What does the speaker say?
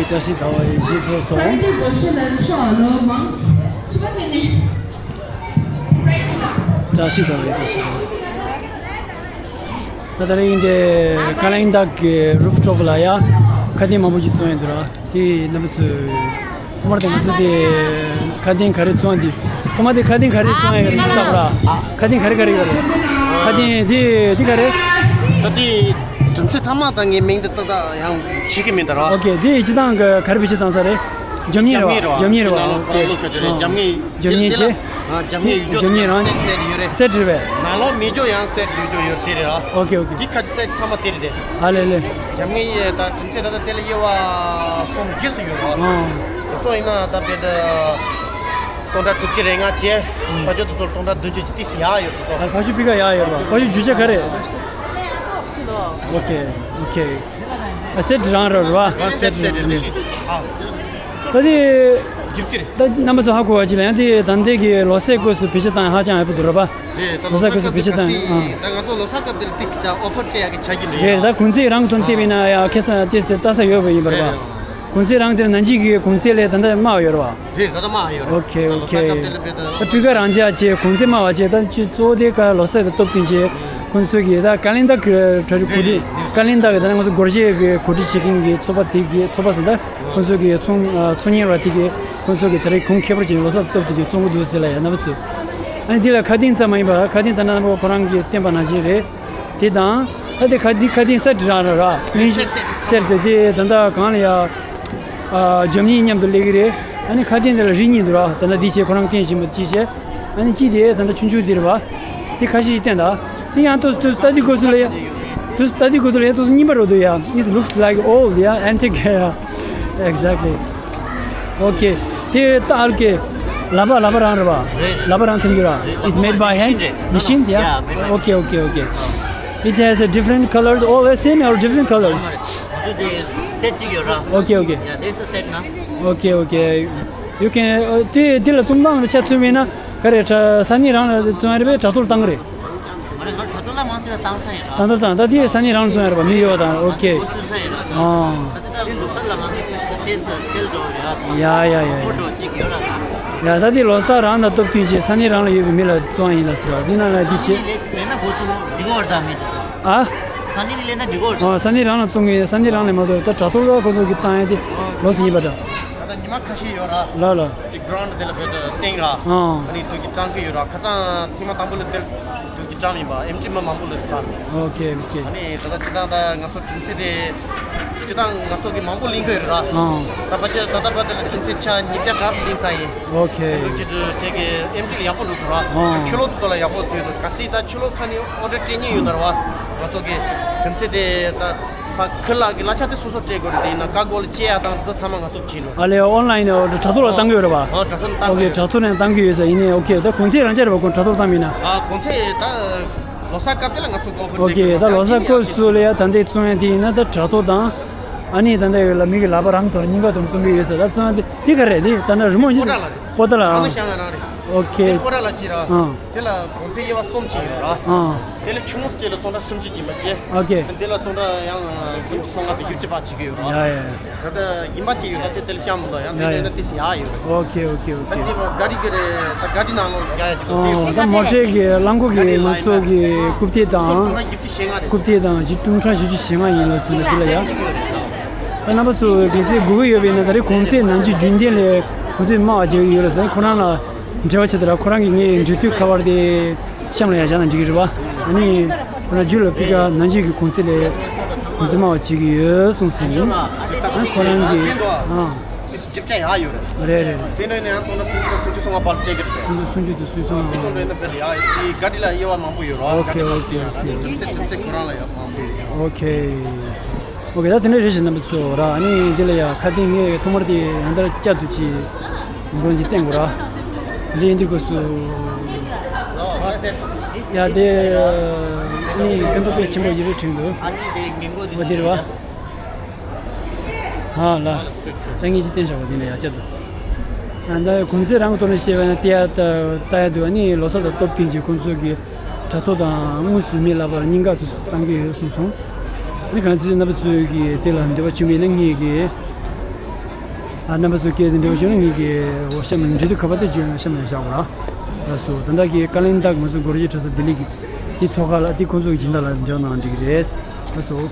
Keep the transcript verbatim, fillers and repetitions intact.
བཀྲ་ཤིས་ཟླ་བ་ཡི་གཞི་བཟོ་སོང་། བཀྲ་ཤིས་ཟླ་བ་ཡི་བཀྲ་ཤིས་ཟླ་བ། ད་ད་རེས་ཡིན་ཏེ་ཀ་ལིང་ཏག་གི་རུབ་ཊོབ་ལ་ཡ་ཁ་ཏིང་མང་པོ་ཞིག་བཙོང་ཡོད་འདུག་ར། དེ་རྣམ་པ་ཚོས་ཐོག་མར་དེ་ང་ཚོ་དེ་ཁ་ཏིང་ག་རེ་བཙོང་དེ་ཐོག་མར་དེ་ཁ་ཏིང་ག་རེ་བཙོང་ཡོད་རེད་ལྟ་བ་ར། ཁ་ཏིང་ག་རེ་ག་རེ་ཡོད་རེད། ཁ་ཏིང་དེ་དེ་ག་རེ། ད་དེ་དྲིམ་ཚད་ཐ་མག་དང་ངའི་མིང་དེ་ཏག་ཏག་ཡང་ཤེས་ཀྱི་མིན་ད་ར། ཨོ་ཀེ། དེ་སྤྱི་བཏང་གི་ག་རེ་བེད་སྤྱོད་བཏང་ས་རེད། རྒྱབ་གཉེར་རེད་བ། རྒྱབ་གཉེར་རེད་བ། ཨོ་ཀེ། རྒྱབ་གཉེར་རེད་བ། རྒྱབ་གཉེར་རྒྱབ་གཉེར་ཡོད་རྒྱུ་རེད། སེཊ་རེད་བས། ནང་ལོགས་མེ་སྒྱོགས་ཡང་སེཊ་ཡོད་རྒྱུ་ཡོད་དེ་རེད་ཨ། ཨོ་ཀེ་ཨོ་ཀེ། འདི་ཁ་སེཊ་ཚང་མ་དེ་རེད་དེ། ཨ་ལེ་ལེ། རྒྱབ་གཉེར་ཡས་ད་དྲིམ་ཚད་ད་ལྟ་དེ་ལ་དབྱེ་བ་གསུམ་བཞི་སུ་ཡོད་རེད་ཨ། ཨོ། ཁོ་ཚོ་ཡིན་ན་ད་བེད་སྟོང་ཕྲག་དྲུག་ཅུ་རེ་ལྔ་བྱས། ཕ་ཇོ་དེ་ཚོར་སྟོང་ཕྲག་བདུན་ཅུ་ཅིག་ཏིས་ཡག་ཡོད་དེ་ཚོ། ཨ་ཕ་ཇོ་པི་ཀ་ཡག་ཡོད་རེད་བ། ཕ་ཇོ་རྒྱུ་ཆ་ག་རེ། ཨོ་ཀེ་ཨོ་ཀེ། ཨ་སེཊ་རང་རེད་བ། ཨ་སེཊ་སེཊ་རེད། ཨ། ད་དེ། རྒྱུ་ཅི་རེད། ད་རྣམ་པ་ཚོ་ཧ་གོ་བ་ཅིག་ལ་ཡང་དེ་ད་ལྟའི་གི་ལོ་གསར་སྐབས་སུ་བེད་སྤྱོད་བཏང་ཧ་ཅང་ཡག་པོ་འདུག་རེད་པ། རེད། ད་ལོ་གསར་སྐབས་སུ་བེད་སྤྱོད་བཏང་ཨ། ད་ང་ཚོ་ལོ་གསར་སྐབས་དེར་ཏིས་ཅག་ཨོ་ཕར་སྤྲད་ཡག་གི་ཆ་རྒྱུ་རེད། རེད། ད་གོང་ཚད་རང་གི་དོན་བལྟས་པས་ན་ཡང་ཁ་སང་ཏིས་ལྟ་ས་ཡོད་པ་ཡིན་པ་རེད་པ། གོང་ཚད་རང་དེར་ནང་གཅིག་གི་གོང་ཚད་ལས་ད་ལྟ་དམའ་བ་ཡོད་རེད་པ། རེད། ད་ལྟ་དམའ་ཡོད་རེད། ཨོ་ཁེ་ཨོ་ཁེ། ད་ལོ་གསར་སྐབས་དེ་ལ་བེད་ད་སྤུས་ཀ་རང་ཅག་བྱས་གོང་ཚད་དམའ་བ་བྱས་ད་ཅི་གཙོ་བོ་དེ་ཀ་ལོ་གསར་དང་སྟབས་བསྟུན་བྱས་ཁོང་ཚོས་གི་ད་ཀ་ལིང་ཏག་གི་གྲ་སྒྲིག་གོ་སྒྲིག་ཀ་ལིང་ཏག་གི་ད་ང་ཚོ་སྒོར་གཞས་གི་གོ་སྒྲིག་བྱེད་མཁན་གི་ཚོགས་པ་དེ་གི་ཚོགས་པ་ཟེར་ད། ཁོང་ཚོ་གི་ཚོང་ཚོང་གཉེར་བ་དེ་གི་ཁོང་ཚོ་གི་ད་རེས་གོང་ཁེ་པར་ཅན་ལོ་གསར་སྟབས་བསྟུན་གྱི་བཙོང་གི་འདུག་ཟེར་ལ་ཡ་རྣམ་པ་ཚོ། ཨ་ནི་འདི་ལ་ཁ་ཏིང་ཙམ་མ་ཡིན་པ་ཁ་ཏིང་ད་ནང་པ་ཁོ་རང་གིས་བསྟན་པ་ནང་བཞིན་རེད། དེ་དང་ད་དེ་ཁ་འདི་ཁ་ཏིང་སེཊ་རང་རེད་ར། མིང་སེཊ་སེཊ་རེད། སེཊ་དེ་དེ་ད་ལྟ་གང་ལ་ཡ། ཨ་རྒྱབ་གཉེར་མཉམ་དུ་སླེབས་ཀྱི་རེད། ཨ་ནི་ཁ་ཏིང་དེ་ལ་རིགས་གཉིས་འདུག་ར། ད་ལྟ་འདི་བྱས་ཁོ་རང་སྟོན་བཞིན་པ་གཅིག་བྱས། ཨ་ནི་གཅིག་དེ་ད་ལྟ་ཆུང་ཆུང་འདི་རེད་བ། དེ་ཁ་ཤས་ཤིག་བསྟན་ད། དེ་ཡང་ཏོག་ཙམ་ཏོག་ཙམ་ལྟ་དུས་སྐབས་སུ་ལ་ཡ། ཏོག་ཙམ་ལྟ་དུས་སྐབས་སུ་ལ་ཡ་ཏོག་ཙམ་རྙིང་པ་རེད་འདུག་ཡ། It looks like old, yeah, antique, yeah. Exactly. Okay. དེ་ད་ཨར་ཀེ། ལག་པ་ལག་པ་རང་རེད་བ། རེད། ལག་པ་རང་འཚོང་རྒྱུ་ར། རེད། It's made by hands? Machines, yeah. Machines, yeah? Yeah, made by hands. Okay, okay, okay. It has a different colors, all the same or different colors? ང་ཚོ་དེ་སེཊ་གཅིག་ཡོད་ར། Okay, okay. Yeah, this is a set now. Okay, okay. You can, uh, དེ་དེ་ལ་བཙོང་སྟངས་ལ་ཆ་མཚོན་པས་ན་ག་རེ་ས་གནས་རང་ལ་བཙོང་ཡ་རེད་པས་དྲ་ཐོག་ལ་བཏང་གི་རེད། ང་རང་ང་དྲ་ཐོག་ལ་མང་ཆེ་བ་བཏང་ས་ཡིན་ར། དྲ་ཐོག་བཏང་ད་དེ་ས་གནས་རང་ལ་བཙོང་ཡ་རེད་པ་མི་ཡོད་བ་དང་། ཨོ་ཁེ། ང་ཚོ་བཙོང་ས་ཡིན་ར་ད། ཨ། ད་ལྟ་ལོ་གསར་ལ་ང་ཚོ་ཁ་ཤས་ཀྱིས་དེ་ས་སེལ་འགྲོ་རེད་ཨ། ཡ་ཡ་ཡ་ཡ། ཕོ་ཊོ་གཅིག་ཡོད་ར་ད། ཡ་ད་དེ་ལོ་གསར་རང་དང་སྟབས་བསྟུན་བྱས་ས་གནས་རང་ལ་ཡོད་པའི་མི་ལ་བཙོང་ཡ་ཡིན་ལ་ཟེར་བ་འདི་ནང་ལ་འདི་བྱེད། ལས་ན་གོ་ཆུང་འདི་གོ་བར་ད་མི་འདུག་ད། ཨ། ས་གནས་ནས་ལས་ན་འདི་གོ་བར་ད། ཨ་ས་གནས་རང་ལ་བཙོང་གི་ཡོད། ས་གནས་རང་ལ་མ་གཏོགས་ད་དྲ་ཐོག་ལ་ཁོ་ཚོ་གི་བཏང་ཡ་དེ་ལོ་ཟིན་ཡིན་པ་འདྲ། ད་ལྟ་ཉི་མ་ཁ་ཤས་ཡོད་ར། ལ་ལ། དེ་གྷི་རའུན་ཌི་དེ་ལ་བེད་སྟེང་ར། ཨང་། ཨ་ནི་དུས་ཀྱི་གྲངས་ཀྱི་ཡོད་ར། ཁ་སང་ཐེངས་མ་དང་པོ་ལ་དེར་དུས་ཀྱི་གྲངས་ཡིན་པ་ཨེམ་ཊི་མི་མང་པོ་ལ་ཟ། ཨོ་ཁེ་ཨོ་ཁེ། ཨ་ནི་ད་ལྟ་སྤྱི་བཏང་ད་ང་ཚོ་གྲུམ་ཚེ་དེ་སྤྱི་བཏང་ང་ཚོ་གི་མང་པོ་ལེན་གི་ཡོད་ར། ཨང་། ད་ཕལ་ཆེར་ད་ལྟ་བར་དེ་ལ་གྲུམ་ཚེ་ཆ་ཉིས་བརྒྱ་དྲུག་ཅུ་ལེན་ཚར་ཡིན། ཨོ་ཁེ། དེ་ལོ་གཅིག་ཏུ་དེ་གི་ཨེམ་ཊི་ལ་ཡག་པོ་འགྲོ་སོང་ར། ཨང་། ཆུ་ལོག་དེ་ཚོ་ལ་ཡག་པོ་འདུག་ག་སྲིད་ད་ཆུ་ལོག་ཁ་ནས་ཨོ་ཌར་སྤྲད་མཁན་ཡོད་ན་ར་བ། ང་ཚོ་གི་གྲུམ་ཚེ་དེ་ད། ཕ་ཁི་ལག་གི་གླ་ཆ་དེ་སོ་སོ་སྤྲད་དགོས་རེད། དེ་ཡིན་ན་ཀ་གོ་ལ་སྐྱེལ་ཡ་དང་དེ་ཚོ་ཚང་མ་ང་ཚོ་བྱིན་འགྲོ། ཨ་ལས་ཨོན་ལ་ཡིན་ནས་དྲ་ཐོག་ལ་བཏང་གི་ཡོད་རེད་པ། ཨོ་དྲ་ཐོག་ནས་བཏང་ཨོ་གི་གི་དྲ་ཐོག་ནས་བཏང་གི་ཡོད་ས་ཡིན་ནས། ཨོ་ཁེ། ད་གོང་ཚད་རང་ཆ་རེད་པ། གོང་དྲ་ཐོག་བཏང་མིན་ན། ཨ་གོང་ཚད་ད་ལོ་གསར་སྐབས་དེ་ལ་ང་ཚོ་གོ་ཧྥུ་ཨོ་ཁེ། ད་ལོ་གསར་སྐབས་སུ་ལ་ཡ་ད་འདི་བཙོང་ཡ་དེ་ཡིན་ན་ད་དྲ་ཐོག་དང་། ཨ་ནི་ད་ལྟ་ཡོད་ལ་མི་གི་ལག་པ་རང་དང་སྙིང་ག་དང་བཙོང་གི་ཡོད་ས། ད་བཙོང་ཡ་དེ་དེ་ག་རེད། དེ་ད་ནི་རི་མོ་ཡིན་པོ་ཏ་ལ་རེད། པོ་ཏ་ལ། ཨང་། ཤང་ང་རང་རེད། ཨོ་ཁེ། དེ་པོ་ཏ་ལ་ཅི་ར། ཨང་། དེ་ལ་གོང་ཚད་དབྱེ་བ་གསུམ་ཅིག་ཡོད་ར། ཨང་། དེ་ལ་ཆུང་ངུ་ཅིག་ལ་སྟོང་ཕྲག་སུམ་ཅུ་ཅིག་མ་བྱེད། ཨོ་ཁེ། དེ་ལ་སྟོང་ཕྲག་ཡང་སུམ་ཅུ་སོ་ལྔ་དང་བཞི་བཅུ་བར་བྱེད་ཀྱི་ཡོད་ར། ཡ་ཡ་ཡ། ད་ལྟ་ཡིན་པ་ཅིག་ཡོད་ད་དེ་དེ་ལ་བཤམས་འདུག་ཡང་དེ་ཡ་ལས་ན་ཡ་དེ་སི་ཡག་ཡོད་རེད། ཨོ་ཁེ་ཨོ་ཁེ་ཨོ་ད་ཁེ། དེ་ག་རི་གི་རེད། ད་ག་རི་ནང་ལོགས་རྒྱག་ཡ་ཅིག་འདུག་ཨོ་ད་མོ་ཊའི་གི་རླངས་འཁོར་གི་ང་ཚོ་གི་རྐུབ་སྟེགས་དང་། སྟོང་ཕྲག་བཞི་བཅུ་ཞེ་ལྔ་རེད། རྐུབ་སྟེགས་དང་བཞི་སྟོང་ཕྲག་བཞི་བཅུ་ཞེ་ལྔ་ཡིན་ལ་ཟེར་ན་དེ་ལ་ཡ། ད་རྣམ་པ་ཚོ་གལ་སྲིད་དགོས་ཀྱི་ཡོད་པས་ན་ད་རེས་གོང་ཚད་ནང་ཆོས་རྒྱུན་ལྡན་ལས་གོང་ཚད་དམའ་བ་བྱེད་ཀྱི་ཡོད་ལ་ཟེར་ཁོ་རང་ལ་འབྲེལ་བ་བྱེད་དུས་ར། ཁོ་རང་གིས་ངའི་འབྲེལ་མཐུད་ཁ་པར་དེ་གཤམ་ལ་ཡང་བཞག་ན་འགྲིག་གི་རེད་པ། ཨ་ནི་ཁོ་རང་རྒྱུད་ལ་ཕི་ཀ་ནང་ཆོས་ཀྱི་གོང་ཚད་ལས་གོང་ཚད་དམའ་བ་བྱེད་ཀྱི་ཡོད་གསུངས་སོང་། ཨ་ཁོ་རང་གིས་ཨ། ཨིས་ཇིབ་ཀྱང་ཡག་ཡོད་རེད། རེད་རེད་རེད། དེ་ནས་ནས་ཡང་སྟོང་ཕྲག་སུམ་ཅུ་དང་སུམ་ཅུ་སོ་ལྔ་བར་སྤྲད་ཀྱི་རེད། སུམ་ཅུ་སུམ་ཅུ་དང་སུམ་ཅུ་སོ་ལྔ། དེ་ཚོ་འདྲ་ཡིན་ན་དཔེ་ཡག་ཡོད། དེ་ག་རི་ལ་དབྱེ་བ་མང་པོ་ཡོད་རེད། ཨོ་ཁེ་ཨོ་ཁེ་ཨོ་ཁེ། གྲུམ་ཚེ་གྲུམ་ཚེ་ཁོ་རང་ལ་ཡང་མང་པོ་ཡོད། ཨོ་ཁེ། ཨོ་ཁེ། ད་དེ་འདྲ་རེད་ཞེས་རྣམ་པ་ཚོ་ར། ཨ་ནི་འདི་ལ་ཡ་ཁ་ཏིང་ངས་ཐོག་མར་དེ་ཡང་ལྟར་བསྐྱར་དུ་ཅིག་འགྲོ་ཅིག་བསྟན་དགོས་ར། འདི་འདི་སྐབས་སུ་ཡ་དེ་ཨ་ནི་ཕན་ཐོགས་དཔེ་ཆེན་པོ་ཞིག་རེད་དྲན་འདུག་ཨ་ནི་དེ་ངན་གོ་འོ་དེ་རེད་བ། ཧ་ལ། ད་ངས་ཅིག་བསྟན་བཞག་པ་དེ་ལ་ཡ་བསྐྱར་དུ། ད་གོང་ཚད་རང་གི་ཐོག་ནས་བཤད་པ་ན་དེ་ཡ་ད་ལྟ་ཡ་འདུག་ཨ་ནི་ལོ་གསར་དང་སྟབས་བསྟུན་གྱིས་ཁོང་ཚོ་གི་དྲ་ཐོག་དང་དངོས་སུ་མི་ལ་བར་སྙིང་ག་དུ་བཏང་གི་ཡོད་གསུངས་སོང་། ཨ་ནི་གང་ཚོད་རྣམ་པ་ཚོས་ཀྱི་དེ་ལ་འདོད་པ་བྱུང་བས་ན་ངེད་ཀྱིས་ ཨ། རྣམ་པ་ཚོ་སྐད་དེ་འདྲ་བོ་བྱུང་ན་ངེད་ཀྱི་འོ་གཤམ་འབྲི་དུས་ཁ་པར་དེ་བརྗོད་ན་གཤམ་ལ་བཞག་གོ་ར། ལགས་སོ། ད་ལྟ་གི་བཀའ་བློན་དག་ང་ཚོ་སྒོར་གཞས་གྲྭ་ས་ལྡི་ལི་གི་དེ་ཐོག་ཁ་ལ་དེ་ཁོང་ཚོ་གི་སྦྱིན་བདག་ལ་འབྲེལ་བ་གནང་འགྲིག་གི་རེད། ལགས་སོ།